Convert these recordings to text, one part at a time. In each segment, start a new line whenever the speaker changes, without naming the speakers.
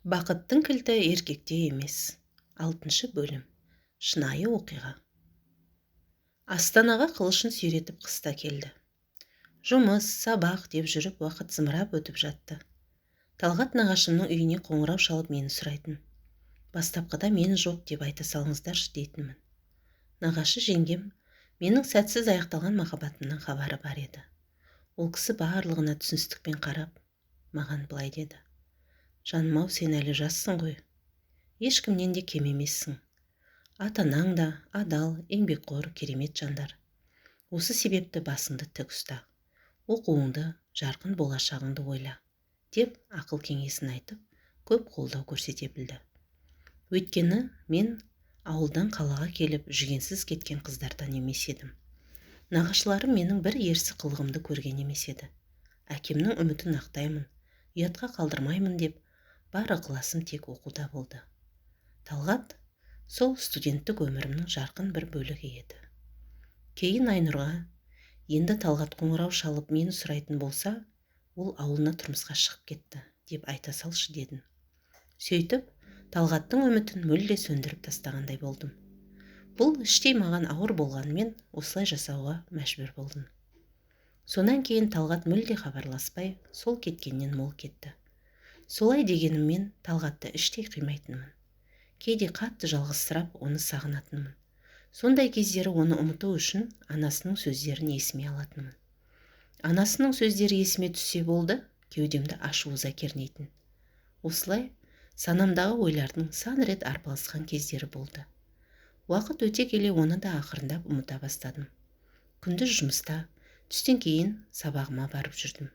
Бақыттың кілті еркекте емес. 6 бөлім. Шынайы оқиға. Астанаға қылышын сүйретіп қыста келді. Жұмыс, сабақ деп жүріп уақыт зымырап өтіп жатты. Талғат нағашымның үйіне қоңырау шалып мені сұрайтын. Бастапқыда мен жоқ деп айта салыңыздаршы дейтінмін. Нағашы жеңгем менің сәтсіз аяқталған махаббатымнан хабары бар еді. Ол кісі барлығына түсіністікпен қарап, маған былай деді. Жаным-ау, сен әлі жассың ғой. Ешкімнен де кем емессің. Ата-анаң да адал, еңбекқор, керемет жандар. Осы себепті басыңды тік ұста. Оқуыңды, жарқын болашағыңды ойла, деп ақыл кеңесін айтып, көп қолдау көрсете білді. Өйткені мен ауылдан қалаға келіп жүгенсіз кеткен қыздардан емес едім. Нағашыларым менің бір ерсі қылығымды көрген емес еді. Әкемнің үмітін ақтаймын, ұятқа қалдырмаймын деп бар ықыласым тек оқуда болды. Талғат сол студенттік өмірімнің жарқын бір бөлігі еді. Кейін Айнұрға, енді Талғат қоңырау шалып мені сұрайтын болса, ол ауылына тұрмысқа шығып кетті, деп айта салшы дедім. Сөйтіп, Талғаттың үмітін мүлде сөндіріп тастағандай болдым. Бұл іштей маған ауыр болғанымен осылай жасауға мәжбүр болдым. Сонан кейін Талғат мүлде хабарласпай, сол кеткеннен мол кетті. Солай дегеніммен Талғатты іштей қимайтынмын. Кейде қатты жалғызсырап оны сағынатынмын. Сондай кездері оны ұмыту үшін анасының сөздерін есіме алатынмын. Анасының сөздері есіме түссе болды, кеудемді ашу ыза кернейтін. Осылай санамдағы ойлардың сан рет арпалысқан кездері болды. Уақыт өте келе оны да ақырындап ұмыта бастадым. Күндіз жұмыста, түстен кейін сабағыма барып жүрдім.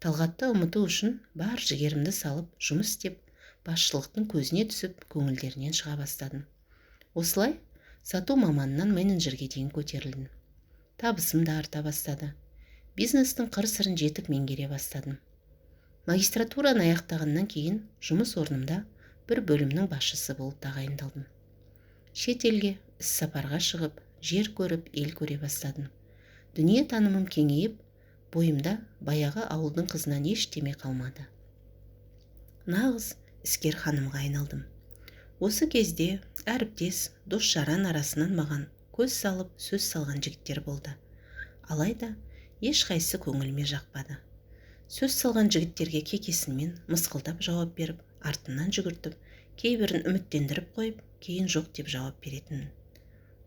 Талғатты ұмыту үшін бар жігерімді салып жұмыс істеп, басшылықтың көзіне түсіп, көңілдерінен шыға бастадым. Осылай сату маманынан менеджерге дейін көтерілдім. Табысым да арта бастады. Бизнестің қыр-сырын жетік меңгере бастадым. Магистратураны аяқтағаннан кейін жұмыс орнымда бір бөлімнің басшысы болып тағайындалдым. Шет елге іс-сапарға шығып, жер көріп, ел көре бастадым. Дүние танымым кеңейіп, бойымда баяғы ауылдың қызынан ештеме қалмады. Нағыз іскер ханымға айналдым. Осы кезде әріптес, дос-жаран арасынан маған көз салып, сөз салған жігіттер болды. Алайда ешқайсысы көңіліме жақпады. Сөз салған жігіттерге кекесінмен мысқылдап жауап беріп, артынан жүгіртіп, кейбірін үміттендіріп қойып, кейін жоқ деп жауап беретінмін.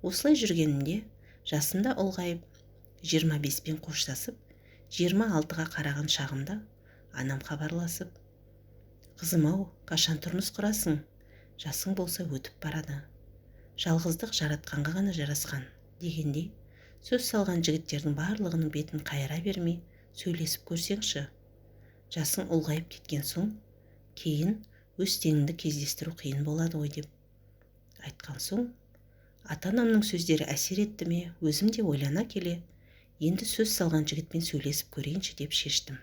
Осылай жүргенімде жасым да ұлғайып, 25-пен қоштасып, 26-ға қараған шағымда анам хабарласып, «Қызым-ау, қашан тұрмыс құрасың? Жасың болса өтіп барады. Жалғыздық жаратқанға ғана жарасқан» дегендей, сөз салған жігіттердің барлығының бетін қайыра бермей, сөйлесіп көрсеңші. Жасың ұлғайып кеткен соң, кейін өз теңіңді кездестіру қиын болады ғой деп айтқан соң, ата-анамның сөздері әсер етті ме, өзім де ойлана келе, енді сөз салған жігітпен сөйлесіп көрейінші деп шештім.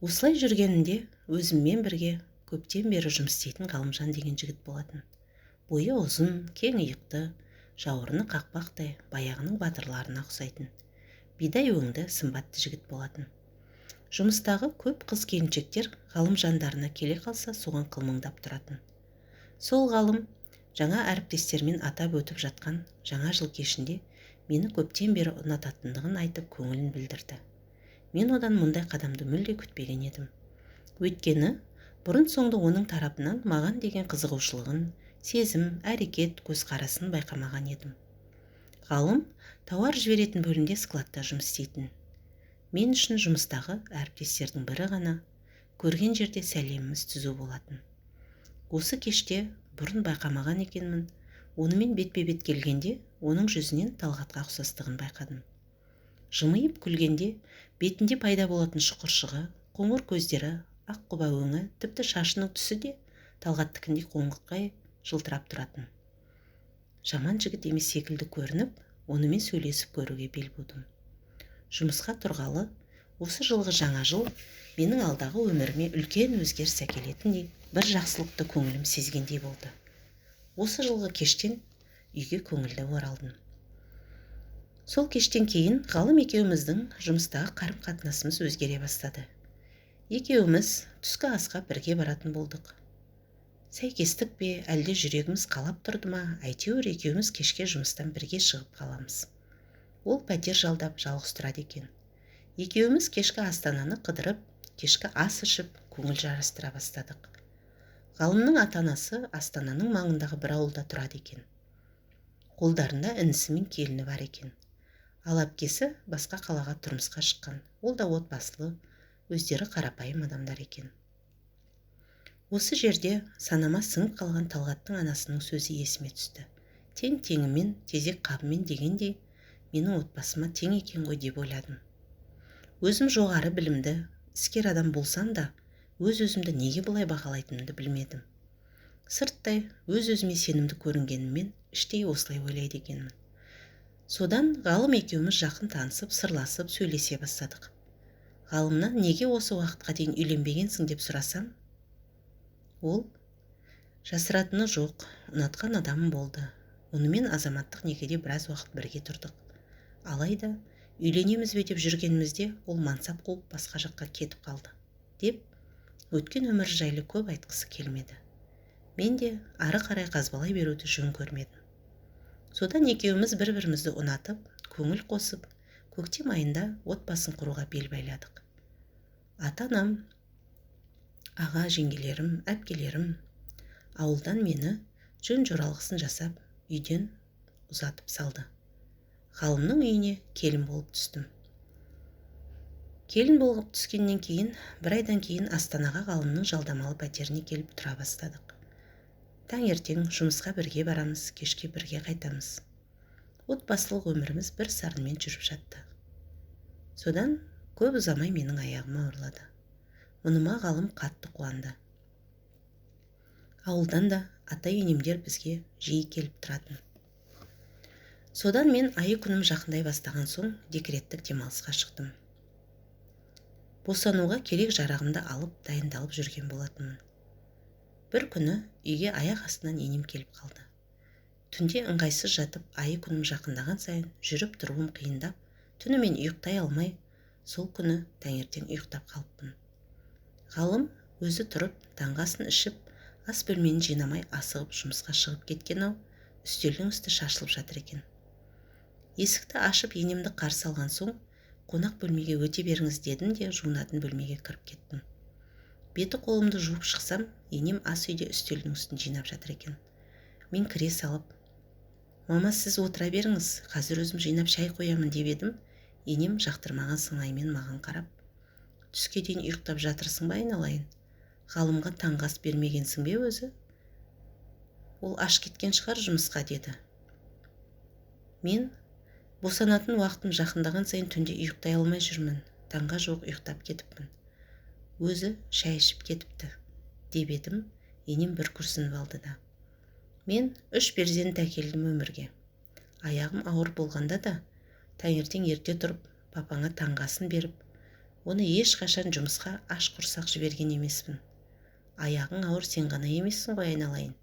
Осылай жүргенінде өзіммен бірге көптен бері жұмыс істейтін Ғалымжан деген жігіт болатын. Бойы ұзын, кең иықты, жауырыны қақпақтай, баяғының батырларына ұқсайтын. Бидай өңді, сымбатты жігіт болатын. Жұмыстағы көп қыз-келіншектер Ғалымжандарына келе қалса, соған қылмыңдап тұратын. Сол Ғалым жаңа әріптестермен атап өтіп жатқан жаңа жыл кешінде мені көптен бері ұнататындығын айтып көңілін білдірді. Мен одан мұндай қадамды мүлде күтпеген едім. Өйткені бұрын соңды оның тарапынан маған деген қызығушылығын, сезім, әрекет, көзқарасын байқамаған едім. Ғалым тауар жіберетін бөлімде складта жұмыс істейтін. Мен үшін жұмыстағы әріптестердің бірі ғана, көрген жерде сәлеміміз түзу болатын. Осы кеште бұрын байқамаған екенмін, онымен бетпе-бет келгенде оның жүзінен Талғатқа ұқсастығын байқадым. Жымиып күлгенде бетінде пайда болатын шұқыршығы, қоңыр көздері, ақ құба өңі, тіпті шашының түсі де Талғаттікіндей қоңырқай жылтырап тұратын. Жаман жігіт емес секілді көрініп, онымен сөйлесіп көруге бел будым. Жұмысқа тұрғалы осы жылғы жаңа жыл менің алдағы өміріме үлкен өзгеріс әкелетіндей бір жақсылықты көңілім сезгендей болды. Осы жылғы кештен үйге көңілді оралдым. Сол кештен кейін Ғалым екеуміздің жұмыстағы қарым-қатынасымыз өзгере бастады. Екеуміз түскі асқа бірге баратын болдық. Сәйкестік пе, әлде жүрегіміз қалап тұрды ма, әйтеуір екеуміз кешке жұмыстан бірге шығып қаламыз. Ол пәтер жалдап жалғыз тұрады екен. Екеуміз кешкі Астананы қыдырып, кешкі ас ішіп, көңіл жарастыра бастадық. Ғалымның ата-анасы Астананың маңындағы бір ауылда тұрады екен. Қолдарында інісі мен келіні бар екен. Ал әпкесі басқа қалаға тұрмысқа шыққан. Ол да отбасылы, өздері қарапайым адамдар екен. Осы жерде санама сіңіп қалған Талғаттың анасының сөзі есіме түсті. Тең теңімен, тезек қабымен дегендей, менің отбасыма тең екен ғой деп ойладым. Өзім жоғары білімді, іскер адам болсам да, өз-өзімді неге бұлай бағалайтынымды білмедім. Сырттай өз-өзіме сенімді көрінгеніммен іштей осылай ойлайды екенмін. Содан Ғалым екеуміз жақын танысып, сырласып, сөйлесе бастадық. Ғалымнан неге осы уақытқа дейін үйленбегенсің деп сұрасам, ол жасыратыны жоқ, ұнатқан адамым болды. Онымен азаматтық некеде біраз уақыт бірге тұрдық. Алайда үйленеміз бе деп жүргенімізде ол мансап қуып басқа жаққа кетіп қалды деп өткен өмір жайлы көп айтқысы келмеді. Мен де ары қарай қазбалай беруді жөн көрмедім. Содан екеуміз бір-бірімізді ұнатып, көңіл қосып, көктем айында отбасын құруға бел байладық. Ата-анам, аға жеңгелерім, әпкелерім ауылдан мені жөн жоралғысын жасап, үйден ұзатып салды. Ғалымның үйіне келін болып түстім. Келін болып түскеннен кейін, бір айдан кейін Астанаға Ғалымның жалдамалы пәтеріне келіп тұра бастадық. Таңертең жұмысқа бірге барамыз, кешке бірге қайтамыз. Отбасылық өміріміз бір сарынмен жүріп жатты. Содан көп ұзамай менің аяғым ауырлады. Мұныма Ғалым қатты қуанды. Ауылдан да ата-енемдер бізге жиі келіп тұратын. Содан мен айы күнім жақындай бастаған соң декреттік демалысқа шықтым. Босануға керек жарағымды алып, дайындалып жүрген болатынмын. Бір күні үйге аяқ астынан енем келіп қалды. Түнде ыңғайсыз жатып, айы күнім жақындаған сайын жүріп тұруым қиындап, түнімен ұйықтай алмай, сол күні таңертең ұйықтап қалыппын. Ғалым өзі тұрып, таңғы асын ішіп, ас бөлмені жинамай асығып жұмысқа шығып кеткен ау, үстелдің үсті шашылып жатыр екен. Есікті ашып енемді қарсы алған соң, қонақ бөлмеге өте беріңіз дедім де жуынатын бөлмеге кіріп кеттім. Беті қолымды жуып шықсам, енем ас үйде үстелдің үстін жинап жатыр екен. Мен кіре салып, мама, сіз отыра беріңіз, қазір өзім жинап шай қоямын деп едім, енем жақтырмаған сыңаймен маған қарап, түске дейін ұйықтап жатырсың ба айналайын? Ғалымға таңғы ас бермегенсің бе өзі? Ол аш кеткен шығар жұмысқа деді. Мен босанатын уақытым жақындаған сайын түнде ұйықтай алмай жүрмін, таңға жуық ұйықтап кетіппін. Өзі шай ішіп кетіпті, деп едім, енем бір күрсініп алды да. Мен 3 перзент әкелдім өмірге. Аяғым ауыр болғанда да, таңертең ерте тұрып, папаңа таңғы асын беріп, оны ешқашан жұмысқа аш құрсақ жіберген емеспін. Аяғың ауыр сен ғана емессің ғой айналайын.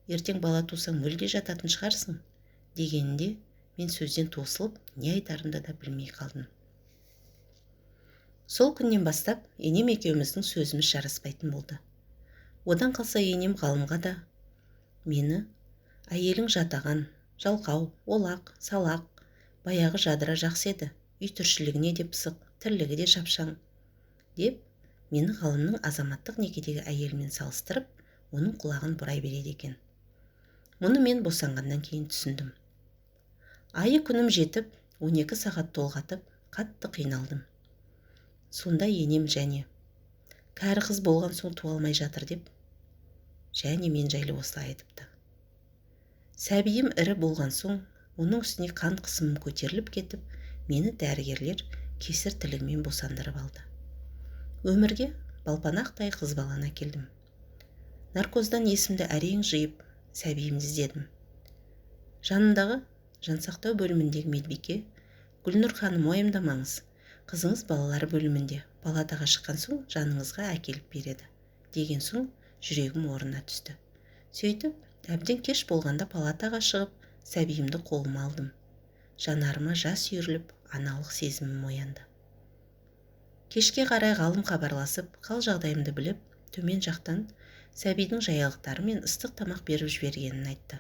Ертең бала тусаң мүлде жататын шығарсың, дегенінде мен сөзден тосылып, не айтарымды да білмей қалдым. Сол күннен бастап енем екеуміздің сөзіміз жараспайтын болды. Одан қалса енем Ғалымға да мені әйелің жатаған, жалқау, олақ, салақ, баяғы Жадыра жақсы еді, үй тіршілігіне де пысық, тірлігі де шапшаң деп мені Ғалымның азаматтық некедегі әйелімен салыстырып, оның құлағын бұрай береді екен. Мұны мен босанғаннан кейін түсіндім. Айы күнім жетіп, 12 сағат толғатып, қатты қиналдым. Сонда енем және кәрі қыз болған соң туа алмай жатыр деп, және мен жайлы осылай айтыпты. Сәбиім ірі болған соң, оның үстіне қан қысымым көтеріліп кетіп, мені дәрігерлер кесір тілігімен босандырып алды. Өмірге балпанақтай қыз баланы әкелдім. Наркоздан есімді әрең жиып, сәбиімді іздедім. Жанымдағы жансақтау бөліміндегі медбике Гүлнұр ханым, уайымдамаңыз, қызыңыз балалар бөлімінде, палатаға шыққан соң жаныңызға әкеліп береді деген соң жүрегім орнына түсті. Сөйтіп, әбден кеш болғанда палатаға шығып, сәбиімді қолыма алдым. Жанарыма жас үйіріліп, аналық сезімім оянды. Кешке қарай Ғалым хабарласып, қал жағдайымды біліп, төмен жақтан сәбидің жаялықтары мен ыстық тамақ беріп жібергенін айтты.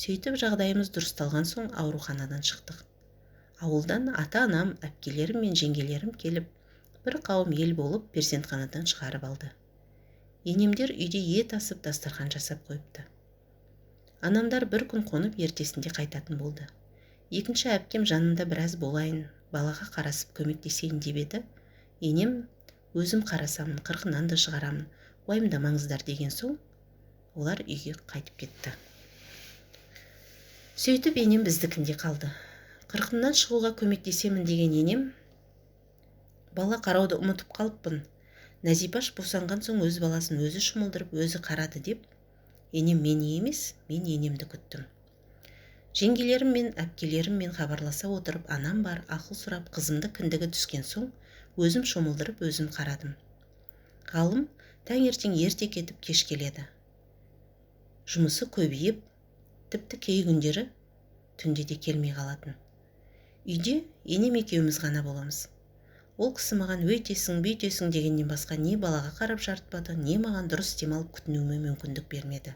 Сөйтіп жағдайымыз дұрысталған соң ауруханадан шықтық. Ауылдан ата-анам, әпкелерім мен жеңгелерім келіп, бір қауым ел болып перзентханадан шығарып алды. Енемдер үйде ет асып дастархан жасап қойыпты. Анамдар бір күн қонып ертесінде қайтатын болды. Екінші әпкем жанында біраз болайын, балаға қарасып көмектесейін деп еді. Енем өзім қарасамын, қырқынан да шығарамын, уайымдамаңыздар деген соң олар үйге қайтып кетті. Сөйтіп енем біздікінде қалды. Қырқымнан шығуға көмектесемін деген енем, бала қарауды ұмытып қалыппын, Нәзипаш босанған соң өз баласын өзі шомылдырып, өзі қарады деп, енем мені емес, мен енемді күттім. Жеңгелерім мен әпкелеріммен хабарласа отырып, анам бар, ақыл сұрап, қызымды кіндігі түскен соң өзім шомылдырып, өзім қарадым. Ғалым таңертең ерте кетіп кеш келеді. Жұмысы көбейіп, тіпті кей күндері түнде де келмей қалатын. Үйде енем екеуміз ғана боламыз. Ол кісі маған өйтесің, бүйтесің дегеннен басқа не балаға қарап жарытпады, не маған дұрыс демалып күтінуіме мүмкіндік бермеді.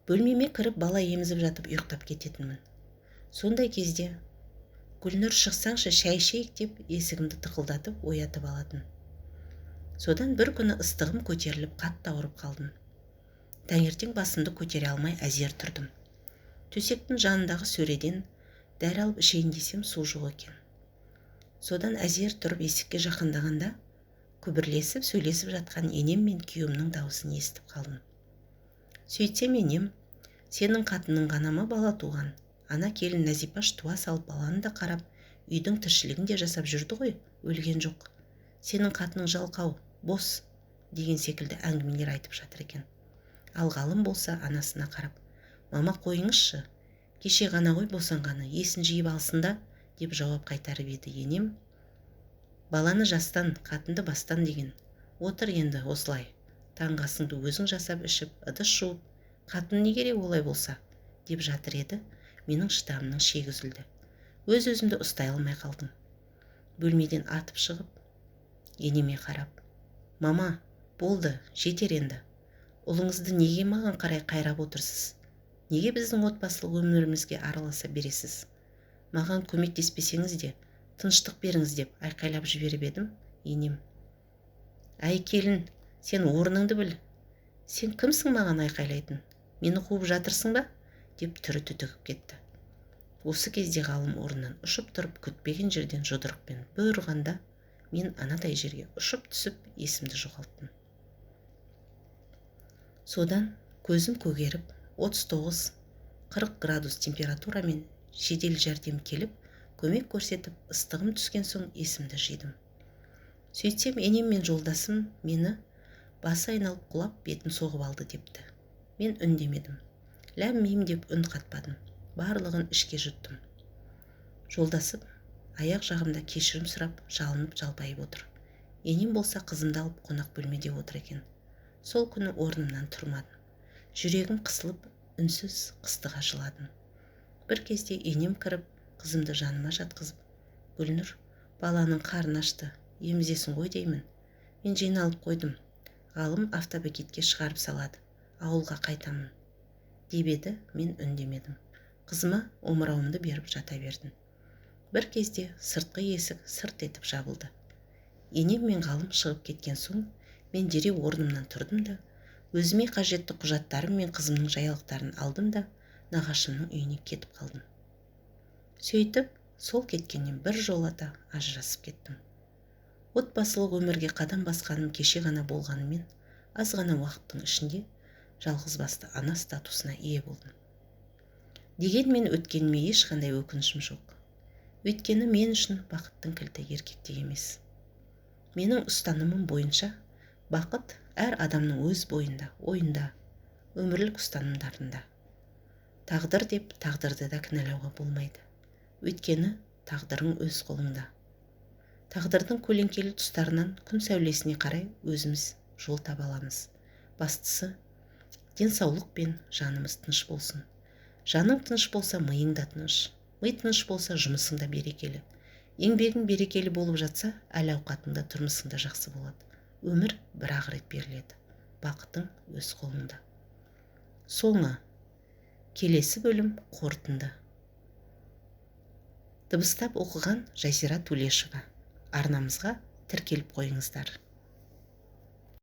Бөлмеме кіріп бала емізіп жатып ұйықтап кететінмін. Сондай кезде Гүлнұр шықсаңшы шай ішейік деп есігімді тықылдатып оятып алатын. Содан бір күні ыстығым көтеріліп қатты ауырып қалдым. Таңертең басымды көтере алмай әзер тұрдым. Төсектің жанындағы сөреден дәрі алып ішейін десем су жоқ екен. Содан әзер тұрып есікке жақындағанда күбірлесіп сөйлесіп жатқан енем мен күйеуімнің дауысын естіп қалдым. Сөйтсем енем, сенің қатының ғана ма бала туған? Ана келін Нәзипаш туа салып баланы да қарап, үйдің тіршілігін де жасап жүрді ғой, өлген жоқ. Сенің қатының жалқау, бос деген секілді әңгімелер айтып жатыр екен. Ал Ғалым болса анасына қарап, мама қойыңызшы, кеше ғана ғой босанғаны, есін жиып алсын да, деп жауап қайтарып еді енем. Баланы жастан, қатынды бастан деген. Отыр енді осылай, таңғы асыңды өзің жасап ішіп, ыдыс жуып, қатын не керек олай болса, деп жатыр еді, менің шыдамымның шегі үзілді. Өз-өзімді ұстай алмай қалдым. Бөлмеден атып шығып, енеме қарап, мама, болды, жетер енді. Ұлыңызды неге маған қарай қайрап отырсыз? Неге біздің отбасылық өмірімізге араласа бересіз? Маған көмектеспесеңіз де, тыныштық беріңіз деп айқайлап жіберіп едім, енем. Әй келін, сен орныңды біл. Сен кімсің маған айқайлайтын? Мені қуып жатырсың ба? Деп түрі түтігіп кетті. Осы кезде Ғалым орнынан ұшып тұрып, күтпеген жерден жұдырықпен бір ұрғанда, мен анадай жерге ұшып түсіп, есімді жоғалттым. Содан көзім көгеріп, 39-40 градус температурамен жедел жәрдем келіп, көмек көрсетіп, ыстығым түскен соң есімді жидым. Сөйтсем, енем мен жолдасым мені басы айналып құлап, бетін соғып алды депті. Мен үндемедім. Ләм-мим деп үн қатпадым. Барлығын ішке жұттым. Жолдасым аяқ жағымда кешірім сұрап, жалынып жалпайып отыр. Енем болса қызымды алып қонақ бөлмеде отыр екен. Сол күні орнымнан тұрмадым. Жүрегім қысылып, үнсіз қыстыға жыладым. Бір кезде енем кіріп, қызымды жаныма жатқызып, Гүлнұр, баланың қарны ашты, емізесің ғой деймін. Мен жиналып қойдым. Ғалым автобекетке шығарып салады, ауылға қайтамын деп еді, мен үндемедім. Қызыма омырауымды беріп жата бердім. Бір кезде сыртқы есік сырт етіп жабылды. Енем мен Ғалым шығып кеткен соң, мен дереу орнымнан тұрдым да, өзіме қажетті құжаттарым мен қызымның жаялықтарын алдым да, нағашымның үйіне кетіп қалдым. Сөйтіп, сол кеткеннен бір жолата ажырасып кеттім. Отбасылық өмірге қадам басқаным кеше ғана болғанымен, аз ғана уақыттың ішінде жалғызбасты ана статусына ие болдым. Дегенмен өткеніме ешқандай өкінішім жоқ. Өйткені мен үшін бақыттың кілті еркекте емес. Менің ұстанымым бойынша бақыт әр адамның өз бойында, ойында, өмірлік ұстанымдарында. Тағдыр деп тағдырды да кінәлауға болмайды. Өйткені тағдырың өз қолыңда. Тағдырдың көлеңкелі тұстарынан күн сәулесіне қарай өзіміз жол таба аламыз. Бастысы, денсаулық пен жанымыз тыныш болсын. Жаның тыныш болса, миың да тыныш. Ми тыныш болса, жұмысың да берекелі. Еңбегің берекелі болып жатса, әл-ауқатың да, тұрмысың да жақсы болады. Өмір бір-ақ рет беріледі. Бақытың өз қолыңда. Соңы. Келесі бөлім қорытынды. Дыбыстап оқыған Жазира Тулешова. Арнамызға тіркеліп қойыңыздар.